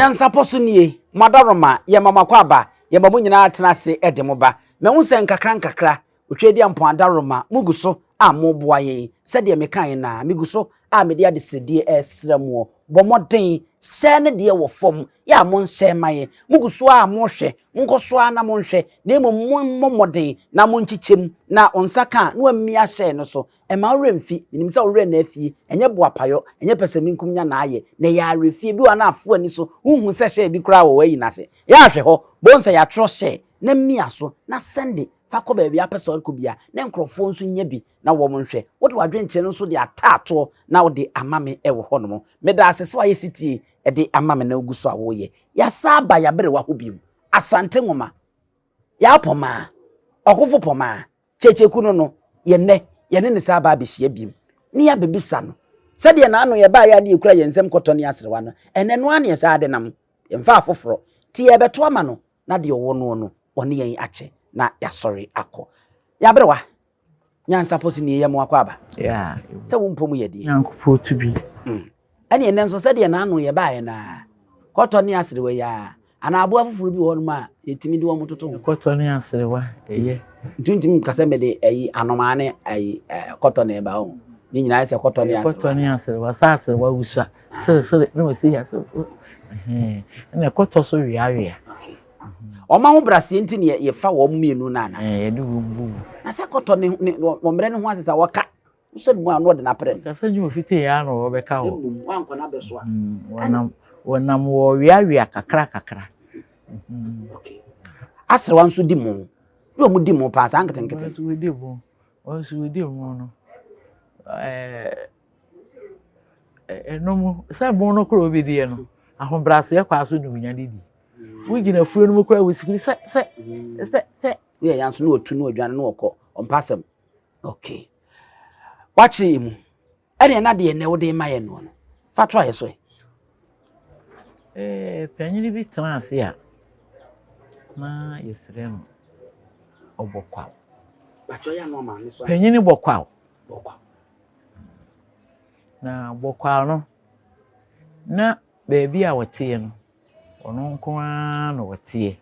Nyansapɔ so nie, mo adaworoma, yɛma mo akwaaba, yɛma mo nyinaa tena ase de mo ba. Mahu sɛ nkakra nkakra, Otwedeampɔn adaworoma, mogu so a moboa yɛn. Sɛdeɛ mekaeɛ no ara, megu so a mede adesrɛdie resrɛ moɔ. Bɔ mmɔden, hyɛ ne deɛ wɔ fam, yɛ a monhyɛ mma yɛn. Mogu so ara a mohwɛ, monkɔ so ara na monhwɛ, na mmom mommɔ mmɔden na monkyekyɛ mu, na wo nsa ka a, na woamia hyɛ no so. Mma wo werɛ mfi. Menim sɛ wo werɛ nna afie. Ɛnyɛ boapayɔ, ɛnyɛ pɛsɛmenkomenya na ayɛ, na ɛyɛ awerɛfie. Bi wɔ hɔ a na afoa ani so, wonhu sɛ hyɛɛ bi koraa wɔ w'ayi no ase. Yɛ a hwɛ hɔ, bohu sɛ yɛatwerɛ hyɛɛ, na mia so, na sɛnde fa kɔ baabi a wopɛ sɛ ɔrekɔ biara, na nkurɔfoɔ nso nya bi na wɔn nhwɛ. Wode w'adwenkyerɛ no nso de ataatoɔ na wode ama me wɔ hɔnom. Meda ase sɛ woayɛ setie de ama me na wogu so a woreyɛ. Yɛasan aba yɛaberewa hɔ bio. Asante Nwoma, Yaa Pɔmaa, Ɔkofo Pɔmaa, Kyekyeku no no, yɛ nnɛ yɛne no san aba abɛhyia bio na yɛabɛbisa no sɛdeɛ n'ano yɛbaeɛ a na yɛkura yɛn nsam kɔtɔ ne aserewa no, ɛnnɛ no ara na yɛsan de nam. Yɛmfa afoforɔ. Nti yɛrebɛto ama no na deɛ ɔwɔ noɔ no, ɔne yɛn akyɛ na yɛasɔre akɔ. Yɛaberewa, nyansapɔ so nie, yɛ mo akwaaba. Yeah. Sɛ wo mpɔ mu yɛ deɛ. Nyankopɔn to bi. Ɛne ɛnnɛ nso sɛdeɛ n'ano yɛbaeɛ no ara, kɔtɔ ne aserewa yi ara, anaa aboa foforɔ bi wɔ hɔnom a yɛtumi de wɔn toto ho. Kɔtɔ ne aserewa ɛyɛ. Nti wontumi nka sɛ mede ayi anomaa ne ayi kɔtɔ na ɛba ho. Ne nyinaa yɛ sɛ kɔtɔ ne aserewa. Kɔtɔ ne aserewa, sɛ aserewa wusua seresere na wɔsi yɛ ase ɛna kɔtɔ so weawea. Wɔn ahobrɛaseɛ nti na yɛfa wɔn mmienu no ana? Yɛde wɔn bu. Na sɛ kɔtɔ ne ne wɔn mmerɛ ne ho ase sɛ wɔka wosɔ ne mu a na ɔde n'aprɛ no. Kasa nyi ofiti yɛ ano wɔbɛka wɔ. Mmom wankɔ n'abɛ so a. Wɔnam wɔnam wɔ weawea kakra kakra. Okay. Aserewa nso di mu. Bi wɔn di mu paa saa nketenkete. Wɔn nso wɔdi mu. Wɔn nso wɔdi mu no. Ɛɛ ɛnom sɛ mo no koro obi deɛ no ahobrɛaseɛ kɔ aso na onya didi. Wogyina afuo no mu koraa wɔsikiri sɛ sɛ sɛ sɛ. Woyɛ yan so na wɔtu na wɔdwane na wɔkɔ ɔmpa asɛm. Okay. Wakyerɛ yɛ mu. Ɛdeɛ na deɛ nnɛ wode ma yɛ noɔ no, fa to ayɛ so ɛ. Ɛɛ panyin bi tena ase a na yɛfrɛ no Ɔbɔkwaw. Panyin Bɔkwaw. Na Bɔkwaw no, na baabi a ɔteɛ no, ɔno nko ara na ɔteɛ.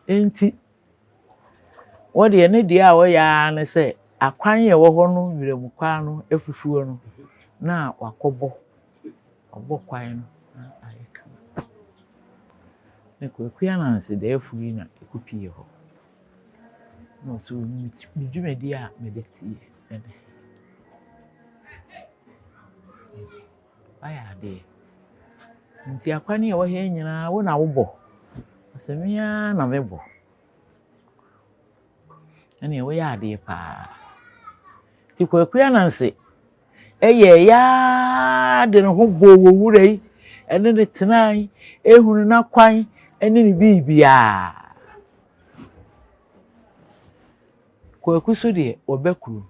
Enti, wɔ deɛ ne deɛ a ɔyɛ ara ne sɛ akwan a ɛwɔ hɔ no nwuram kwan no afufuo no na wakɔbɔ. Wabɔ kwan no na ayɛ kama. Na Kwaku Ananse dɛɛfo yi na ɛkɔpie hɔ. Na ɔsɛ me dwumadie a mebɛtie ɛnɛ. Wayɛ adeɛ. Nti akwan a ɛwɔ ha yi nyinaa wo na wobɔ. Ɔsɛ me ara na mebɔ. Ɛnneɛ woyɛ adeɛ paa. Nti Kwaku Ananse yɛeɛ ara de ne ho bɔɔ wɔ wura yi ne no tenae, hunu n'akwan ne ne biribiara. Kwaku so deɛ ɔba kurom.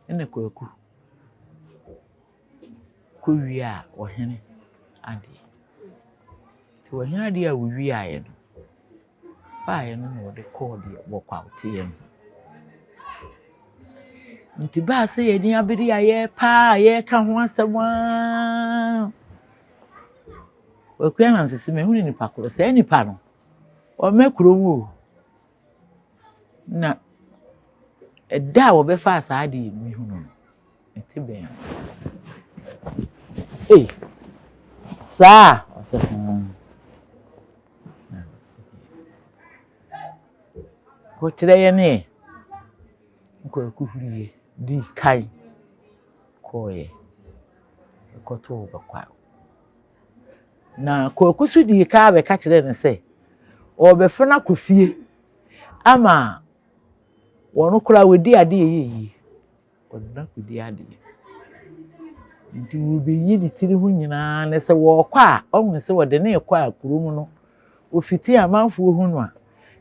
Ɛna Kwaku kɔwiaa ɔhene adeɛ. Nti ɔhene adeɛ a ɔwiaeɛ no, baeɛ no na ɔde kɔɔ deɛ wɔkwawteɛ no. Nti baa sɛ yɛn ani abere a yɛrepa a yɛreka ho asɛm ara. Kwaku Ananse se mahunu nipa korɔ, saa nipa no, ɔmmɛ kurom o. Na ɛda a wɔbɛfaa saa adeɛ yi mehunu no, mete bɛn no. Ei, saa? Ɔsɛ hmm. Kɔkyerɛ yɛn ɛ. Kwaku huriiɛ dii kan kɔeɛ kɔtoo bɛkwaw. Na Kwaku nso dii kan bɛka kyerɛɛ no sɛ ɔrebɛfa no akɔ fie ama wɔn koraa wɔdi adeɛ ɛyɛ yie. Ɔde no akɔdi adeɛ. Nti wɔbɛyi ne tiri ho nyinaa na sɛ wɔrekɔ a, ɔhu sɛ wɔde no rekɔ a kurom no, wɔfiti amanfoɔ hu no a,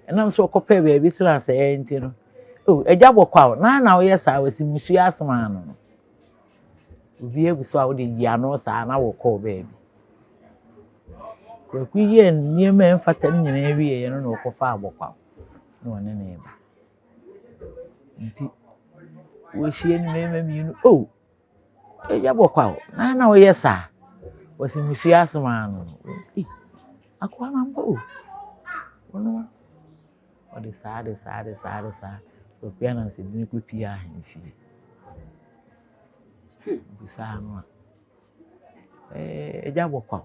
ɛnam sɛ ɔkɔpɛɛ baabi tena sɛɛ nti no, oh, agya bɔkwaw, na na woyɛ saa, wɔsi musuo asoma ano no. Obi abu so a wode yi ano saa na wɔkɔɔ baabi. Kwaku yɛɛ nneɛma a ɛmfata no nyinaa wieeɛ no na ɔkɔfaa Bɔkwaw na ɔne no reba. Nti wɔahyia no mmarima mmienu, oh! Agya Bɔkwaw, na na woyɛ saa? Wɔsi mesua asɛm ara no no. Ei, akoa no ampa o. Ɔno ɔde saa de saa de saa de saa. Kwaku Ananse de no kɔpie ahemfie. Bisaa no a, ɛɛ agya Bɔkwaw,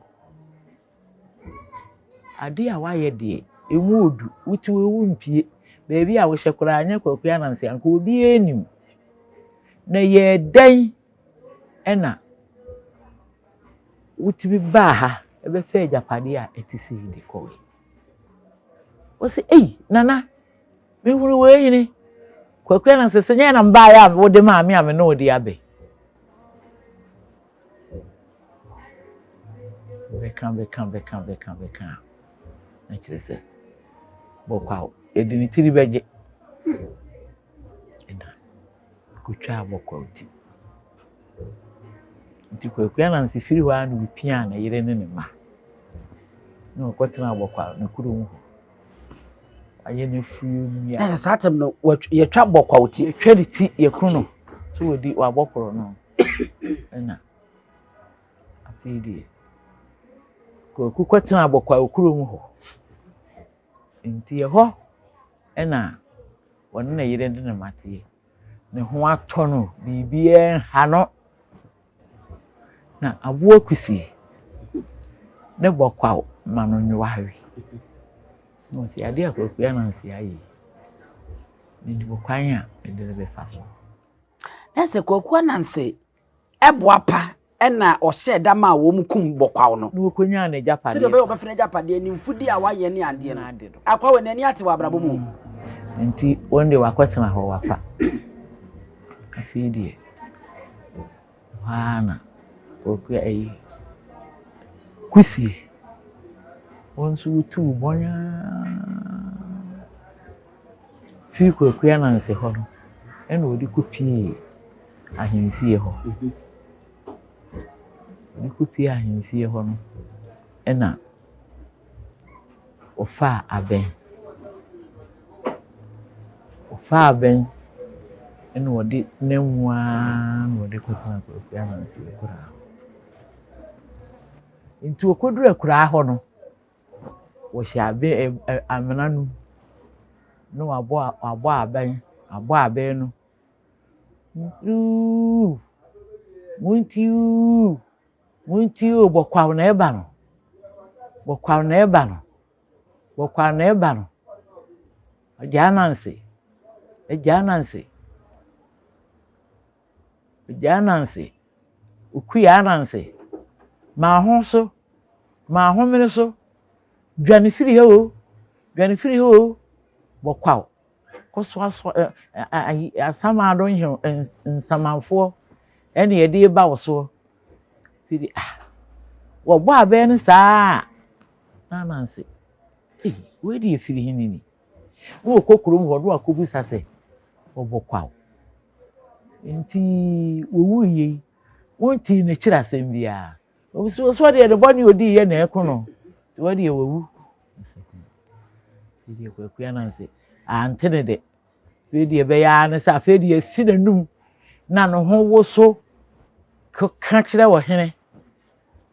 Adeɛ a woayɛ deɛ, ɛmu ɔdu, wote hɔ yi wompue. Baabi a wohyɛ koraa nyɛ Kwaku Ananse anka obiara nnim. Na ɛyɛɛ dɛn na wotumi baa ha bɛfaa agyapadeɛ a ɛte sei de kɔeɛ? Ɔse, ei Nana, mehunu wei hene. Kwaku Ananse sɛ nyɛ na mebaeɛ a wode maa me a me ne wo de abɛ. Bɛka bɛka bɛka bɛka bɛka a, na kyerɛ sɛ bɔkwaw yɛde ne tiri bɛgye. Ɛna kotwaa bɔkwaw ti. Nti Kwaku Ananse firi hɔ ara na ɔpiaa ne yere ne ne mma. Na ɔkɔtenaa bɔkwaw ne kurom hɔ. Wayɛ n'afuo nnua. Na saa tɛm no yɛtwa bɔkwaw ti. Yɛtwa ne ti yɛku no. So wɔdi wabɔ korɔ no. Ɛna afei deɛ Kwaku kɔtena Bɔkwaw kurom hɔ. Nti ɛhɔ ɛna ɔne ne yere ne ne mma teɛ. Ne ho atɔ no, biribiara nha no. Na aboa kusie ne Bɔkwaw ma no nwowa we. Na ɔte adeɛ a Kwaku Ananse ayɛ yi, menim kwan a mede no bɛfa so. Na sɛ Kwaku Ananse boapa na ɔhyɛɛ da maa wɔn kum Bɔkwaw no. Na ɔkɔnyaa n'agyapadeɛ. Sɛdeɛ ɔbɛyɛ ɔbɛfa n'agyapadeɛ, ne mfudeɛ a wayɛ ne adeɛ no. Akoa wei n'ani ate wɔ abrabɔ mu. Nti wɔn deɛ wakɔtena hɔ wafa. Afei deɛ ɛhɔ ara na Kwaku ayi Kusie. Wɔn nso wotuu bɔn ara. Firi Kwaku Ananse hɔ no, ɛna ɔde kɔpuee ahemfie hɔ. Ɔde kɔpuee ahemfie hɔ no, ɛna ɔfaa abɛn. Ɔfaa abɛn ɛna ɔde nam mu ara na ɔde kɔtenaa Kwaku Ananse akuraa hɔ. Nti ɔkɔduru akuraa hɔ no, Wɔhyɛ abɛ ɛ amena no mu na wɔabɔ wɔabɔ abɛn abɔ abɛn no. Ooh montie ooh montie oo bɔkwaw na ɛreba no bɔkwaw na ɛreba no bɔkwaw na ɛreba no. Agya Ananse Agya Ananse Agya Ananse Okuya Ananse ma ho so. Ma ahomene so, dwane firi ha o, dwane firi ha o, bɔkwaw, kɔsoasoa ɛ ayi asamado nhe nsamanfoɔ ɛne yɛde reba wo soɔ. Firi ah, wɔbɔ abɛn no saa a, na Ananse, ei, wei deɛ firi hene ni? Na wɔkɔ kurom hɔ na wakɔbisa sɛ, wɔbɔ kwaw. Nti wɔwuiɛ yi, wontee n'akyiri asɛm biara. Ɔsi so deɛ ne bɔne odi yɛ na ɛko no nti wɔ deɛ wawu. Afei deɛ Kwaku Ananse ante ne de. Afei deɛ ɛbɛyɛ ara ne sɛ afei deɛ asi n'anum na ne ho woso ka kyerɛ ɔhene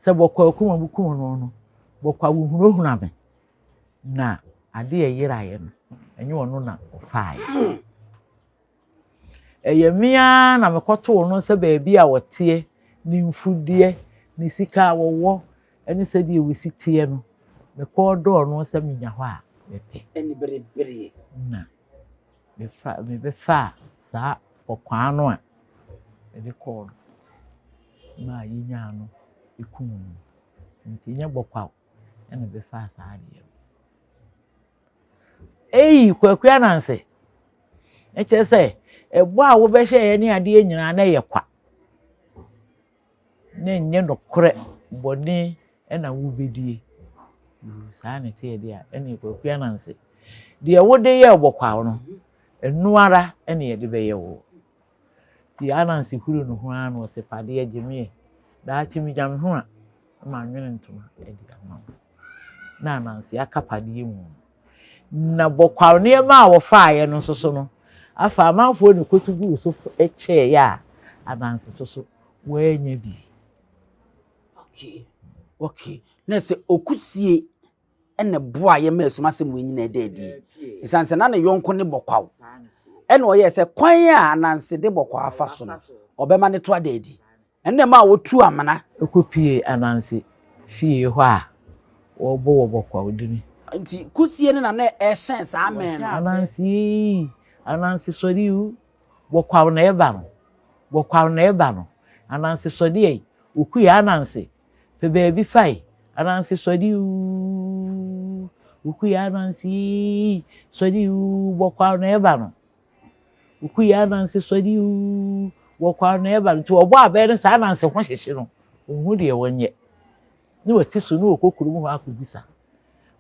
sɛ bɔkɔ akum a mukum no no bɔkɔ a wohunahuna me na adeɛ ɛyeraeɛ no ɛnyɛ ɔno na ɔfaeɛ. Ɛyɛ me ara na mekɔtoo no sɛ baabi a ɔteɛ, ne mfudeɛ, ne sika a ɔwɔ ne sɛdeɛ ɔsi teɛ no, mekɔɔdɔɔ no sɛ menya hɔ a mepɛ. Aniberebereɛ. Na mefa mebɛfaa saa ɔkwaa no a mede kɔɔ no maa yɛnyaa no kum no. Nti nyɛ bɔkwaw na ɛbɛfaa saa adeɛ no. Ei Kwaku Ananse, na kyerɛ sɛ ɛbɔ a wobɛhyɛeɛ ne adeɛ nyinaa na ɛyɛ kwa. Na ɛnyɛ nokorɛ bɔne na wobɛdie. Saa na ɛteɛ deɛ a, ɛne Kwaku Ananse. Deɛ wode yɛɛ bɔkwaw no, ɛno ara na yɛde bɛyɛ wo. Nti Ananse huru ne ho ara na ɔse padeɛ gye meɛ. Daakye megya me ho a, na manwene ntoma de ama wo. Na Ananse aka padeɛ mu. Na bɔkwaw nneɛma a wɔfaeɛ no nso so no, afa amanfoɔ na ɛkɔtu guu so kyɛeɛ a, Ananse nso so, Wɔanya bi. Okay. Okay. Na sɛ okusie na ɛboa yɛ ma asum asɛm wei nyinaa da adi. Ɛsiane sɛ na ne yɔnko ne bɔkwaw. Ɛna ɔyɛɛ sɛ kwan a Ananse de bɔkwaw afa so no, ɔbɛma ne to ada adi. Ɛno na ɛmaa wɔtuu amena. Kɔpuee Ananse fie hɔ a wɔrebɔ wɔ bɔkwaw dini. Nti kusie no na na ɛhyɛn saa mmɛn no. Ananse eii, Ananse sɔre oo, bɔkwaw na ɛba no, bɔkwaw na ɛba no, Ananse sɔre ei, Okuya Ananse, pɛ baabi fae, Ananse sɔre oo, Okuya Ananse eii, sɔre oo, bɔkwaw na ɛba no. Okuya Ananse sɔre oo, bɔkwaw na ɛba no. Nti wɔbɔ abɛn no saa Ananse ho hyehye no, ɔnhu deɛ wɔnyɛ. Ne wɔte so ne wɔkɔ kurom hɔ akɔbisa.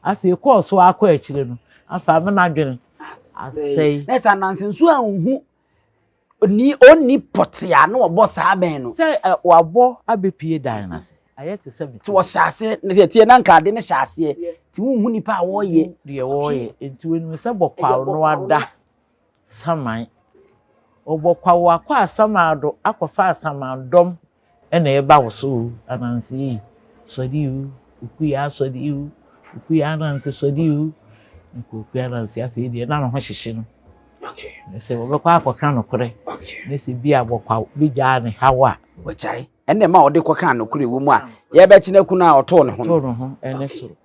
Afei kɔɔ so akɔ akyire no, afei ama n'adwene asɛe. Na sɛ Ananse nso anhu Onni onni pɔtee a na wɔbɔ saa abɛn no. Sɛ wɔabɔ abɛpue dan no ase. Ayɛ te sɛ me Nti wɔhyɛ aseɛ, na sɛ tie na nka ade no hyɛ aseɛ. Nti wonhu nipa a wɔreyɛ. Deɛ wɔreyɛ. Nti wɔnim sɛ bɔkwaw no ada saman. Ɔbɔkwaw akɔ asamando akɔfa asamandɔm Ɛna ɛba wo so o, Ananse ei, sɔre o, Okuya sɔre o, Okuya Ananse sɔre o. Ne Kwaku Ananse afei deɛ na ne ho hyehye no. Ne sɛ wɔbɛkɔ akɔka nokorɛ, ne sɛ bi a bɔkwa bɛgyaa ne haw a. Wagyae. Ɛna ɛma ɔde kɔkaa nokorɛ wɔ mu a yɛbɛkye no aku no a ɔtoo ne ho no. Ɔtoo ne ho ɛne soro.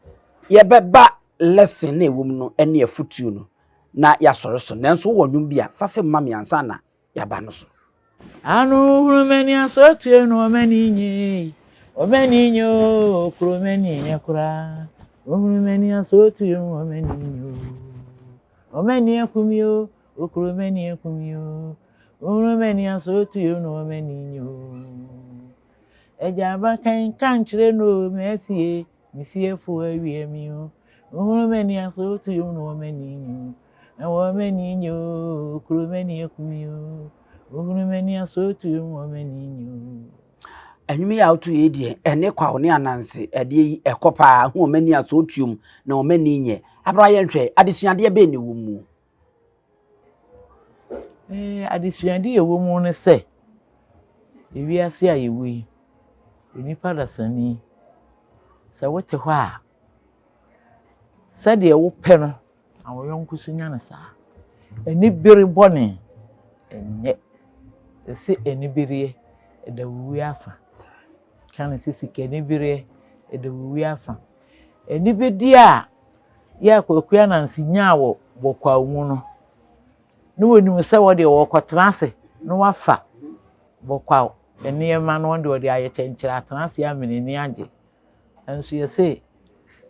Yɛbɛba lesson na ɛwɔ mu no ɛne afutuo no na yɛasɔre so. Nanso wowɔ nnwom bi a, fa fam ma me ansa na yɛaba no so. Ano hunu m'ani asɔtue no ɔm'ani nye ɔm'ani nye oo kuro m'ani nye koraa ohunu m'ani asɔtue no ɔm'ani nye oo ɔm'ani akumi oo okuro m'ani akumi oo ohunu m'ani asɔtue no ɔm'ani nye oo ɛgya abakan ka nkyerɛ no oo m'afie Me fiefo awia me o. Wohunu m'ani ase woto dwom na wɔn ani nye o. Na wɔn ani nye o, kuro m'ani aku me o. Wohunu m'ani ase woto dwom wɔn ani nye o. Ɛnwom yi a woto yi deɛ ɛne kwaw ne ananse ɛdeɛ yi ɛkɔ paa hu wɔn ani ase wotuom na wɔn ani nyɛ. Abra yɛnhwɛ adesuadeɛ bɛn na ɛwɔ mu? Ɛɛ adesuadeɛ a ɛwɔ mu ne sɛ, ewiase a yɛwɔ yi, onipa dasani, sɛ wote hɔ a, sɛdeɛ wopɛ no na wo yɔnko nso nya no saa. Anibere bɔne, ɛnyɛ. Yɛse anibereɛ, ɛda wo wuo afa. Ka no sɛ sikanibereɛ, ɛda wo wuo afa. Anibedeɛ a yɛ a Kwaku Ananse nyaa wɔ Bɔkwaw mu no, na wɔnim sɛ wɔdeɛ wɔrekɔtena ase na wɔafa Bɔkwaw nneɛma no wɔn deɛ wɔde ayɛ kyɛnkyerɛ atena ase ama n'ani agye. Nanso yɛse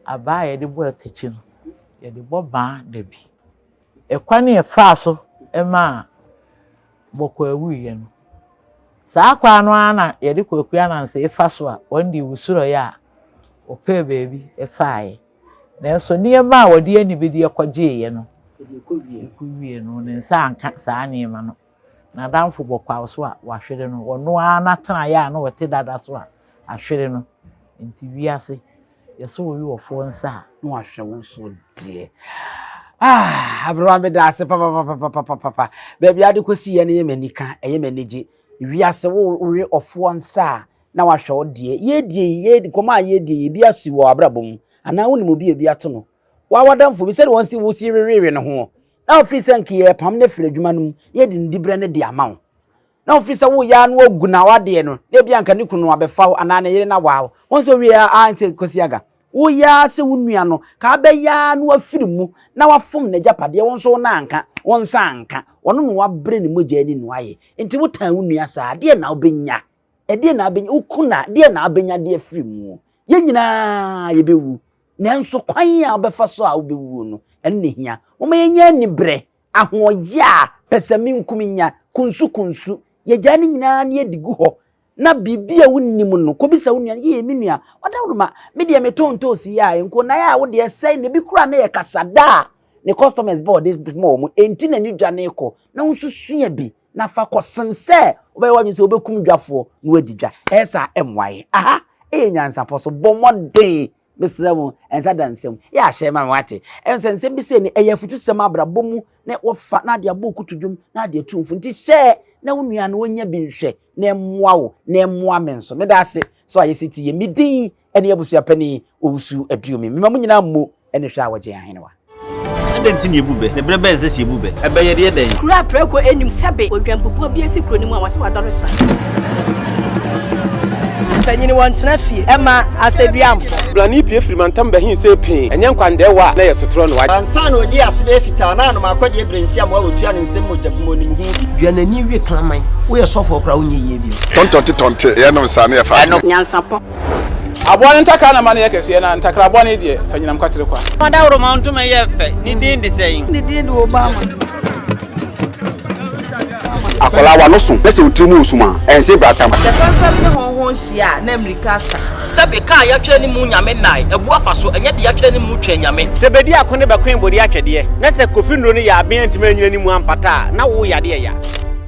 abaa a yɛde bɔ atakyi no, yɛde bɔ baa da bi. Ɛkwan a ɛfaa so maa Bɔkɔɔ wuiɛ no, saa kwan no ara na yɛde Kwaku Ananse fa so a wɔn deɛ wɔsuroeɛ a wɔpɛɛ baabi faeɛ. Nanso nneɛma a wɔde anibedeɛ kɔgyeeɛ no, ɛkɔwie no, ne nsa anka saa nneɛma no. N'adamfo Bɔkwaw so a wahwere no, ɔno ara n'atenaeɛ a na ɔte dada so a ahwere no. Nti wiase, yɛsɔ wo weɔfoɔ nsa a. Na wahwɛ wo nso deɛ. Ah, aberewa meda ase papapapapapapa. Baabi ade kɔsi yɛ no yɛ m'ani ka, ɛyɛ m'ani gye. Wiase wo we ɔfoɔ nsa a na wahwɛ wo deɛ. Yɛdie yi, yɛ nkɔmɔ a yɛdie yi, ebi asi wɔ abrabɔ mu. Anaa wonim obi a ebi ato no. Wa wadamfo bi sɛdeɛ wɔn si wo si wewewe ne ho. Na ofiri sɛ nka yɛpam no afiri adwuma no mu, na yɛde ne diberɛ no de ama wo. Na ofiri sɛ woyɛ ara na wagu na wadeɛ no, na ebi anka ne kunu no abɛfa wo anaa ne yere no awaa wo. Wɔn sɛ owie a nti Kwasi Aga, woyɛ ara sɛ wo nua no, ka abɛyɛ ara na wafiri mu na wafom n'agyapadeɛ, wo nso wo nan anka, wo nsa anka. Ɔno na wabrɛ ne mogya ani na wayɛ. Nti wotan wo nua saa, deɛ na wobɛnya? Ɛdeɛ na wobɛnya? Woku no a, deɛ na wobɛnya de afiri mu? Yɛn nyinaa yɛbɛwu. Nanso kwan a wobɛfa so a wobɛwuo no, ɛno na ɛhia. Momma yɛnyɛ aniberɛ, ahoɔyaa, pɛsɛmenkominya, kunsukunsu. Yɛgyae ne nyinaa na yɛdi gu hɔ. Na biribi a wonnim no, kɔbisa wo nua no, yee me nua, ɔdawuruma, me deɛ metɔn ntoosi yi a, nkonaeɛ a wo deɛ sɛe na ebi koraa na yɛ kasada a ne customers ba ɔde ma wɔn, enti na ne dwa no rekɔ. Na wo nso sua bi na fa kɔ sen sɛ wobɛyɛ w'adwene sɛ wobɛkum dwafoɔ na woadi dwa. Ɛyɛ saa a, ɛmmoa yɛn. Aha yɛ nyansapɔ so. Bɔ mmɔden Mesrɛ mo, ɛnsa da nsɛm. Yɛ ahyɛ ma me wate. Ɛnsɛ nsɛm bi sei no, ɛyɛ afutusɛm abrabɔ mu na wɔfa na ade abɔ okutudwom na ade atu mfo. Nti hyɛ na na wo nua no ɔnya bi nhwɛ na ɛmmoa wo na ɛmmoa me nso. Meda ase sɛ wayɛ setie. Me din ne abusuapanin Owusu Aduomi. Mema mo nyinaa mmo ne hwɛ a wɔgye ahenewa. Adɛn nti na yebu bɛ? Na bere bɛn na ɛsɛ sɛ yebu bɛ? Ɛbɛ yɛ deɛ dɛn? Kuro a prako nnim sɛbe odwanbubuo bi asi kuro no mu a wɔse wadɔre sra. Mpanyin wɔntena fie mma asɛduamfo. Blani pue firi mantam bɛhe see pee, ɛnyɛ nkwandɛɛwa a na ɛyɛ sotorɔ no. Ansa na odii ase bɛyɛ fitaa na anom akɔdeɛ berɛ nsi amoa wɔtua ne nsam mogya bu mu onim ho bi. Dua n'ani we kraman. Woyɛ sɔfoɔ koraa wonyɛ yie bio. Tɔntɔnte tɔnte yɛnom saa ne yɛfa adeɛ. Nyansapɔ. Aboa no ntakra na ma no yɛ kɛseɛ, na ntakra bɔne deɛ, fa nyinam kwatere kwa. Ɔdawuroma ntoma yɛ fɛ, ne din de sɛn? Ne din de Obama. Akwadaa w'ano so na sɛ wo tiri mu resum a, ɛnse bratam. Sɛ fɛmfɛm ne hɔnhɔn hyia a, na mmirika asa. Sɛbe kaa yɛatwerɛ ne mu nyame nnae, abu afa so, ɛnyɛ de yɛatwerɛ ne mu twɛn nyame. Sɛ bedi ako ne bɛkoe bode atwɛdeɛ, na sɛ Kofi nnuro no yɛ aben antumi anyina ne mu ampata a, na wo yadeɛ ya.